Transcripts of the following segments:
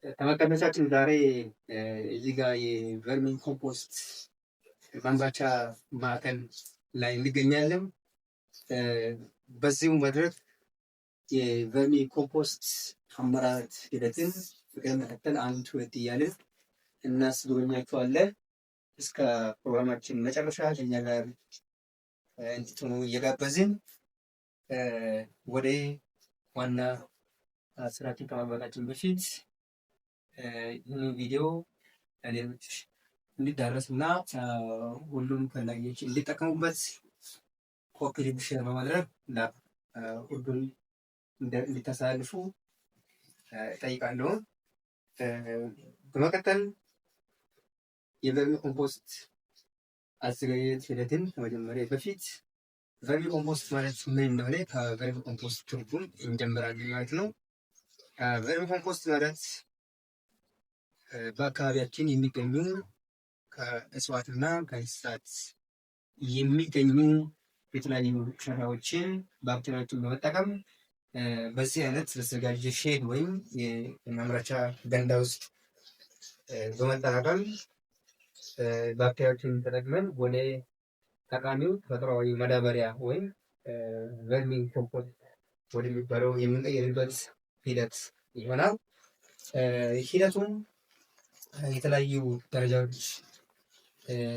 ተመልካቾቻችን ዛሬ እዚህ ጋር የ vermicompost ማምረቻ ማዕከል ላይ እንገኛለን። በዚሁ መድረክ የ vermicompost አመራረት ሂደትን በቅደም ተከተል አንድ ሁለት እያልን እናስጎበኛችኋለን። እስከ ፕሮግራማችን መጨረሻ ከኛ ጋር እንድትሆኑ እየጋበዝን ወደ ዋና ስራችን ከማግባታችን በፊት ይህንን ቪዲዮ ለሌሎች እንዲዳረስ እና ሁሉም ፈላጊዎች እንዲጠቀሙበት copy link፣ share በማድረግ ሁሉም እንዲተሳልፉ እጠይቃለሁ። በመቀጠል የ vermicompost አዘገጃጀት ሂደትን ከመጀመሪያ በፊት vermicompost ማለት ምን እንደሆነ ከ vermicompost ትርጉም እንጀምራለን ማለት ነው። Vermicompost ማለት በአካባቢያችን የሚገኙ ከእጽዋትና ከእንስሳት የሚገኙ የተለያዩ ቆሻሻዎችን ባክቴሪያዎችን በመጠቀም በዚህ አይነት በተዘጋጀ shed ወይም የማምረቻ ገንዳ ውስጥ በመጠራቀም ባክቴሪያዎችን ተጠቅመን ወደ ጠቃሚው ተፈጥሯዊ ማዳበሪያ ወይም vermicompost ወደሚባለው የምንቀይርበት ሂደት ይሆናል። ሂደቱም የተለያዩ ደረጃዎች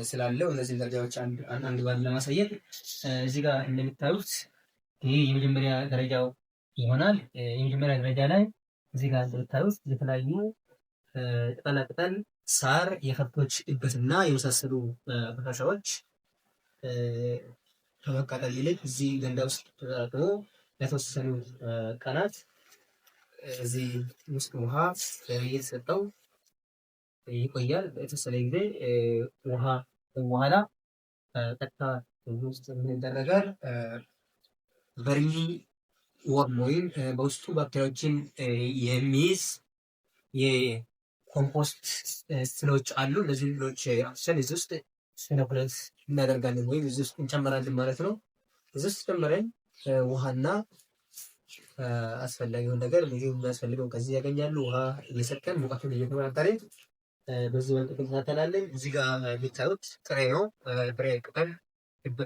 ስላለው እነዚህን ደረጃዎች አንድ ባንድ ለማሳየት እዚህ ጋር እንደሚታዩት ይህ የመጀመሪያ ደረጃው ይሆናል። የመጀመሪያ ደረጃ ላይ እዚህ ጋር እንደምታዩት የተለያዩ ቅጠላቅጠል፣ ሳር፣ የከብቶች እበትና የመሳሰሉ ቆሻሻዎች ከመቃጠል ይልቅ እዚህ ገንዳ ውስጥ ተጠራቅሞ ለተወሰኑ ቀናት እዚህ ውስጥ ውሃ እየተሰጠው ይቆያል። የተወሰነ ጊዜ ውሃ በኋላ ቀጥታ እዚህ ውስጥ ምን ይደረጋል? Vermi worm ወይም በውስጡ ባክቴሪያዎችን የሚይዝ የኮምፖስት ስሎች አሉ። እነዚህ ስሎች አፍሰን እዚህ ውስጥ inoculate እናደርጋለን ወይም እዚህ ውስጥ እንጨምራለን ማለት ነው። እዚህ ውስጥ ጨምረን ውሃና አስፈላጊውን ነገር ምግብ የሚያስፈልገው ከዚህ ያገኛሉ። ውሃ እየሰጠን ሙቀቱን እየተቆጣጠርን በዚህ መልክ እንከታተላለን። እዚህ ጋር የሚታዩት ጥሬ ነው። ጥሬ ቅጠል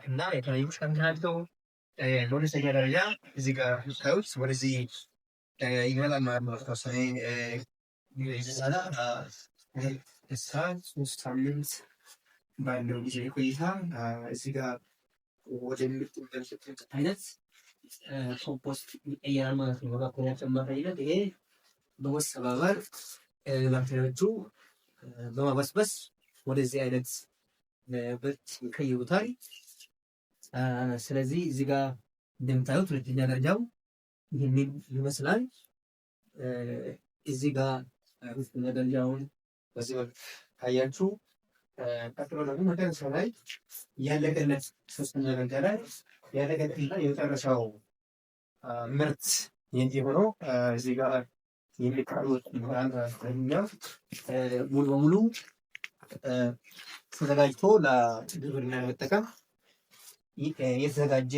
እና የተለያዩ ሻንሻለው በሁለተኛ ደረጃ እዚህ ጋር የሚታዩት ወደዚህ ይመጣል ማለት ነው። ተወሰነ በኋላ እስከ 3 ሳምንት ባለው ጊዜ ቆይታ እዚህ ጋር ወደምትመለከቱት አይነት ኮምፖስት ይቀየራል ማለት ነው። በባክቴሪያ አማካኝነት ይሄ በመሰባበር ባክቴሪያዎቹ በማበስበስ ወደዚህ አይነት ምርት ይቀይሩታል። ስለዚህ እዚህ ጋር እንደምታዩት ሁለተኛ ደረጃው ይህንን ይመስላል። እዚህ ጋር ሁለተኛ ደረጃውን በዚህ መልክ ካያችሁ፣ ቀጥሎ ደግሞ መጨረሻ ላይ ያለቀለት ሶስተኛ ደረጃ ላይ ያለቀለትና የመጨረሻው ምርት የሆነው እዚህ ጋር የሚታዩት ይሆናል። ሙሉ በሙሉ ተዘጋጅቶ ለግብርና ለመጠቀም የተዘጋጀ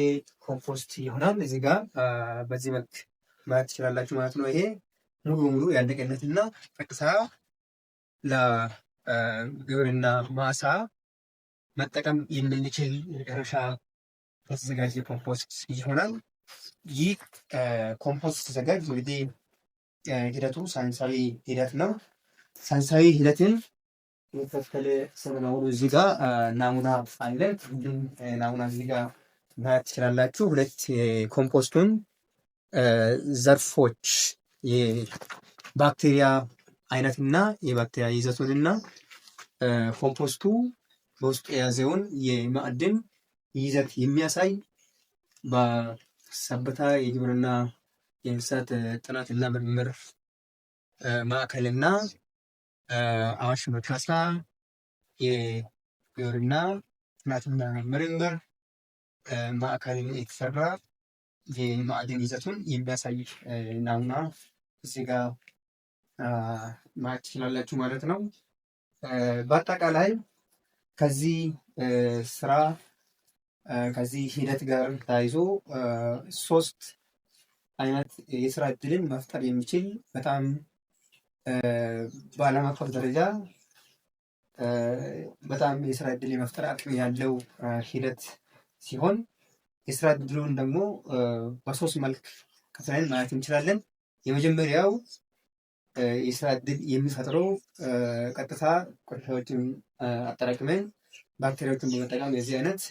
ኮምፖስት ይሆናል። እዚህ ጋር በዚህ መልክ ማየት ትችላላችሁ ማለት ነው። ይሄ ሙሉ በሙሉ ያለቀለትና ቀጥታ ለግብርና ማሳ መጠቀም የምንችል መጨረሻ የተዘጋጀ ኮምፖስት ይሆናል። ይህ ኮምፖስት ሲዘጋጅ እንግዲህ ሂደቱ ሳይንሳዊ ሂደት ነው። ሳይንሳዊ ሂደትን የተከተለ ስለመሆኑ እዚህ ጋር ናሙና አለ። ናሙና እዚህ ጋር ማየት ትችላላችሁ። ሁለት የኮምፖስቱን ዘርፎች የባክቴሪያ አይነትና የባክቴሪያ ይዘቱንና ኮምፖስቱ በውስጡ የያዘውን የማዕድን ይዘት የሚያሳይ በሰበታ የግብርና የእንስሳት ጥናትና ምርምር ማዕከልና አዋሽ መካሳ የግብርና ጥናትና ምርምር ማዕከል የተሰራ የማዕድን ይዘቱን የሚያሳይ ናሙና እዚህ ጋር ማየት ትችላላችሁ ማለት ነው። በአጠቃላይ ከዚህ ስራ ከዚህ ሂደት ጋር ተያይዞ ሶስት አይነት የስራ እድልን መፍጠር የሚችል በጣም በዓለም አቀፍ ደረጃ በጣም የስራ እድል የመፍጠር አቅም ያለው ሂደት ሲሆን የስራ እድሉን ደግሞ በሶስት መልክ ከፍለን ማየት እንችላለን። የመጀመሪያው የስራ እድል የሚፈጥረው ቀጥታ ቆሻሻዎችን አጠራቅመን ባክቴሪያዎችን በመጠቀም የዚህ አይነት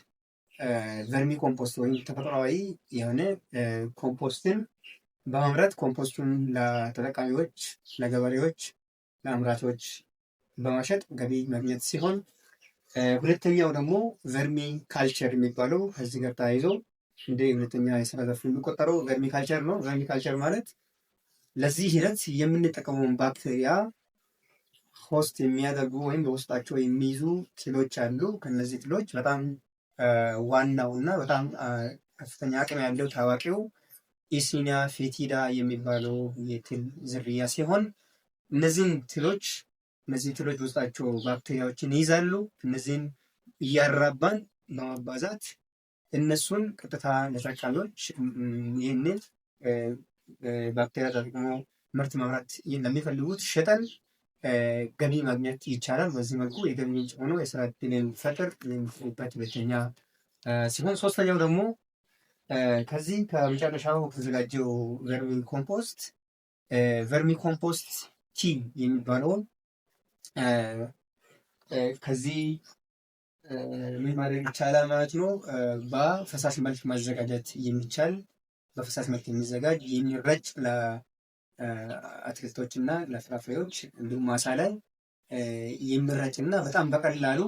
vermicompost ወይም ተፈጥሯዊ የሆነ ኮምፖስትን በማምረት ኮምፖስቱን ለተጠቃሚዎች፣ ለገበሬዎች፣ ለአምራቾች በመሸጥ ገቢ ማግኘት ሲሆን ሁለተኛው ደግሞ vermiculture የሚባለው ከዚህ ጋር ተያይዞ እንደ ሁለተኛ የስራ ዘርፍ የሚቆጠረው vermiculture ነው። Vermiculture ማለት ለዚህ ሂደት የምንጠቀመውን ባክቴሪያ host የሚያደርጉ ወይም በውስጣቸው የሚይዙ ትሎች አሉ። ከነዚህ ትሎች በጣም ዋናው እና በጣም ከፍተኛ አቅም ያለው ታዋቂው Eisenia fetida የሚባለው የትል ዝርያ ሲሆን እነዚህን ትሎች ውስጣቸው ባክቴሪያዎችን ይይዛሉ። እነዚህን እያራባን በማባዛት እነሱን ቀጥታ ለተጠቃሚዎች ይህንን ባክቴሪያ ተጠቅሞ ምርት ማምረት ለሚፈልጉት ሸጠን ገቢ ማግኘት ይቻላል። በዚህ መልኩ የገቢ ምንጭ ሆኖ የስራ ዕድል የሚፈጥር የሚፈጥርበት ሁለተኛ ሲሆን ሶስተኛው ደግሞ ከዚህ ከመጨረሻው ከተዘጋጀው vermicompost tea የሚባለውን ከዚህ ምን ማድረግ ይቻላል ማለት ነው። በፈሳሽ መልክ ማዘጋጀት የሚቻል፣ በፈሳሽ መልክ የሚዘጋጅ የሚረጭ ለአትክልቶች እና ለፍራፍሬዎች እንዲሁም ማሳ ላይ የሚረጭ እና በጣም በቀላሉ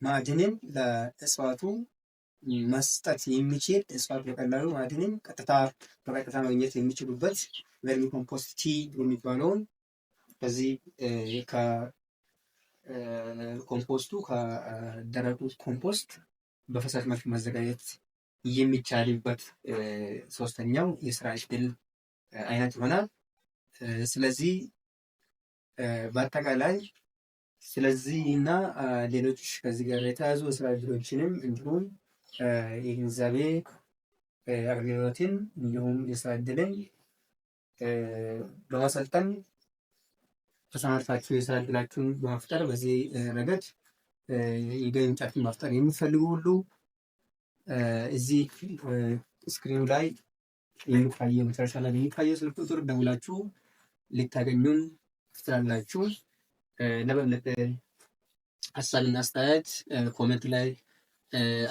ማዕድንን ለእጽዋቱ መስጠት የሚችል፣ እጽዋት በቀላሉ ማዕድንን ቀጥታ በቀጥታ ማግኘት የሚችሉበት vermicompost tea የሚባለውን ከዚህ ከኮምፖስቱ ከደረቁ ኮምፖስት በፈሳሽ መልክ ማዘጋጀት የሚቻልበት ሶስተኛው የስራ እድል አይነት ይሆናል። ስለዚህ በአጠቃላይ ስለዚህ እና ሌሎች ከዚህ ጋር የተያያዙ የስራ እድሎችንም እንዲሁም የግንዛቤ አገልግሎትን እንዲሁም የስራ እድልን በማሰልጠን ተሰማርታችሁ የስራ እድላችሁን በመፍጠር በዚህ ረገድ የገቢ ምንጫችሁን መፍጠር የምትፈልጉ ሁሉ እዚህ screen ኑ ላይ የሚታየው፣ መጨረሻ ላይ የሚታየው ስልክ ቁጥር ደውላችሁ ልታገኙን ትችላላችሁ። ለበለጠ ሀሳብና አስተያየት comment ላይ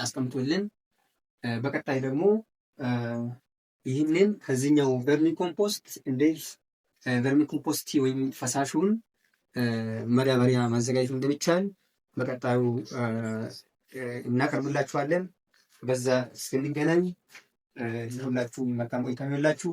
አስቀምጡልን። በቀጣይ ደግሞ ይህንን ከዚህኛው vermicompost እንዴት vermicompost ወይም ፈሳሹን ማዳበሪያ ማዘጋጀት እንደሚቻል በቀጣዩ እናቀርብላችኋለን። በዛ እስክንገናኝ ለሁላችሁ መልካም ቆይታ ይሁንላችሁ።